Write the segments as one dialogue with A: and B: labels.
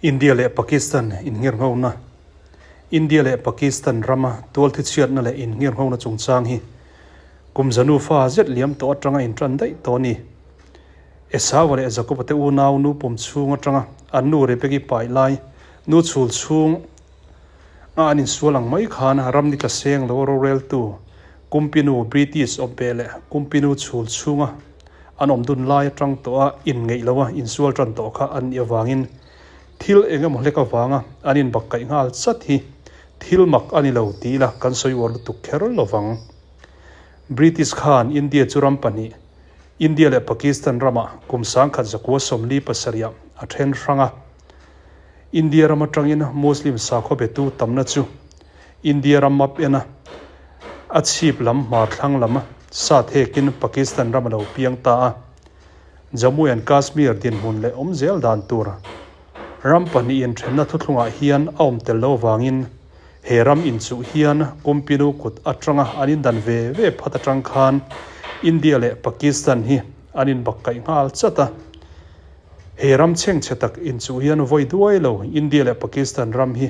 A: India leh Pakistan innghirnghona India leh Pakistan rama tualthichhiatna leh innghirnghona chungchang hi kum zanu fa zet liam tawh atanga intan daih tawh a ni. Esau-a leh Jakob-a te unau nu pum chhung atanga an nu Rebeki pai lai nu chhul chhung a an insual ang mai khan ram ni tla seng lo roreltu Kumpinu British awpbeh leh Kumpinu chhul chhunga an awm dun lai atang tawh a inngeih lo a insual tan tawh kha an nih avangin thil eng emaw hlek avanga an inbakkaih nghal chat hi thil mak a ni lo tih ila kan sawi uar lutuk kher lovang. British khan India chu ram pahnih, India leh Pakistan ramah kum 1947 a then hrang a. India ram atangin Muslim sakhaw betu tamna chu India ram map en a, a chhip lam hmar thlang lam sat hekin Pakistan ram a lo piang ta a. Jammu and Kashmir dinhmun leh awm zel dan tur ram pahnih inthenna thuthlungah hian a awm tel lo avangin he ram inchuh hian Kumpinu kut atanga an indan ve ve phat atang khan India leh Pakistan hi an inbakkaih nghal chat a. He ram chhengchhe tak inchuh hian vawi duai lo India leh Pakistan ram hi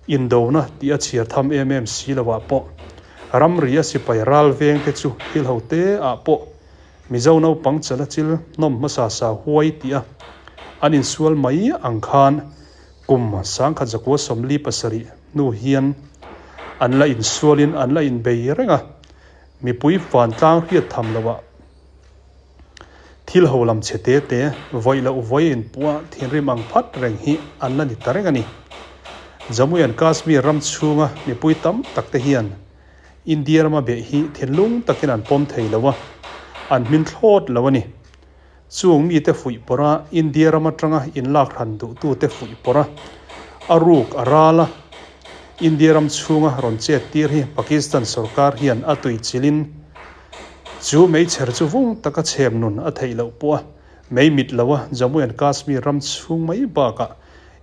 A: Indona tih a chhiar tham em em si lo ah pawh ramri a sipai ral veng te chu thil ho te ah pawh Mizo naupang chala chil hnawm hmasa sa huai tih a an insual mai ang khan kum 1947 hnu hian an la insualin an la inbei reng a, mipui vantlang hriat tham lo ah Thil ho lam chhe te te, vawih loh vawi in puah thinrim ang phat reng hi an la ni ta reng a ni. Jammu and Kashmir ram chhunga mipui tam tak te hian India rama beh hi thinlung takin an pawm thei lo a, an hmin thlawt lo a ni. Chung mite fuih pawrh a, India ram atanga inlak hran duhtute fuih pawrh a, a ruk a ral a, India ram chhunga rawn chet tir hi Pakistan sorkar hian a tuichilhin Chu meichher chu vung taka chhem nun a theih loh pawh a, mei mit lo a Jammu and Kashmir ram chhung mai bakah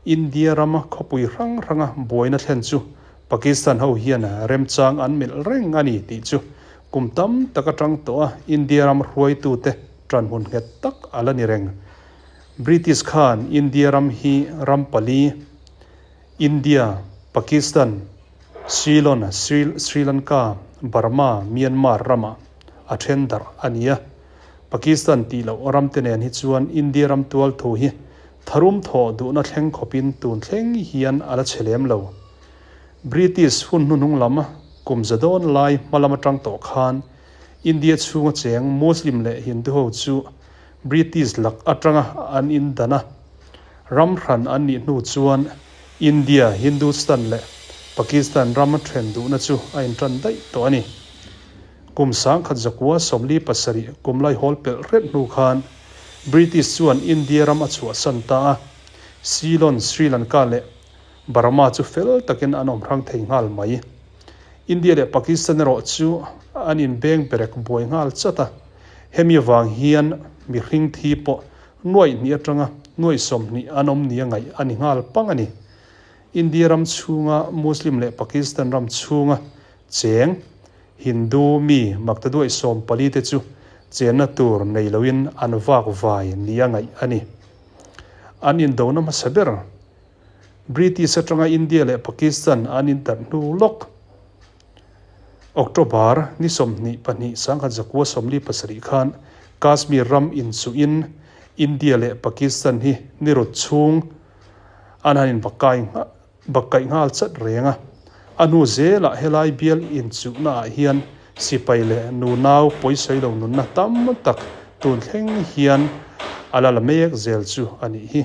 A: India rama khawpui hrang hranga buaina thlen chu Pakistan ho hian remchang an melh reng a ni tih chu kum tam tak atang tawh a India ram hruaitute tanhmun nghet tak a la ni reng. British khan India ram hi ram pali, India, Pakistan, Ceylon, Sri Lanka, Burma, Myanmar ramah a then darh a ni a. Pakistan tih loh ram te nen hi chuan India ram tual thu hi tharum thawh duhna thleng khawpin tun thleng hian a la chhe lem lo. British hun hnuhnung lam kum za dawn lai hma lam atang tawh khan India chhunga cheng Muslim leh Hindu ho chu British lak atanga an indan a, ram hran an nih hnu chuan India, Hindustan leh Pakistan ram then duhna chu a intan daih tawh a ni. Kum 1947 kum laihawl pelh ret hnu khan British chuan India ram a chhuahsan ta a, Ceylon, Sri Lanka leh Burma chu fel takin an awm hrang thei nghal mai. India leh Pakistan erawh chu an inbeng berek buai nghal chat a, hemi avang hian mihring thi pawh Nuaih hnih atanga nuaih 20 an awm nia ngaih a ni nghal pang a ni. India ram chhunga Muslim leh Pakistan ram chhunga cheng Hindu mi maktaduaih 14 te chu chenna tur nei loin an vak vai nia ngaih a ni. An indona hmasa ber British atanga India leh Pakistan an indarh hnu lawk. October ni 22 1947 khan Kashmir ram inchuhin India leh Pakistan hi ni rut chhung an han inbakkaih nghal chat reng a. A hnu zelah helai bial inchuhnaah hian sipai leh nunau pawisawi lo nunna tam tak tun thleng hian a la la mek zel chu a nih hi.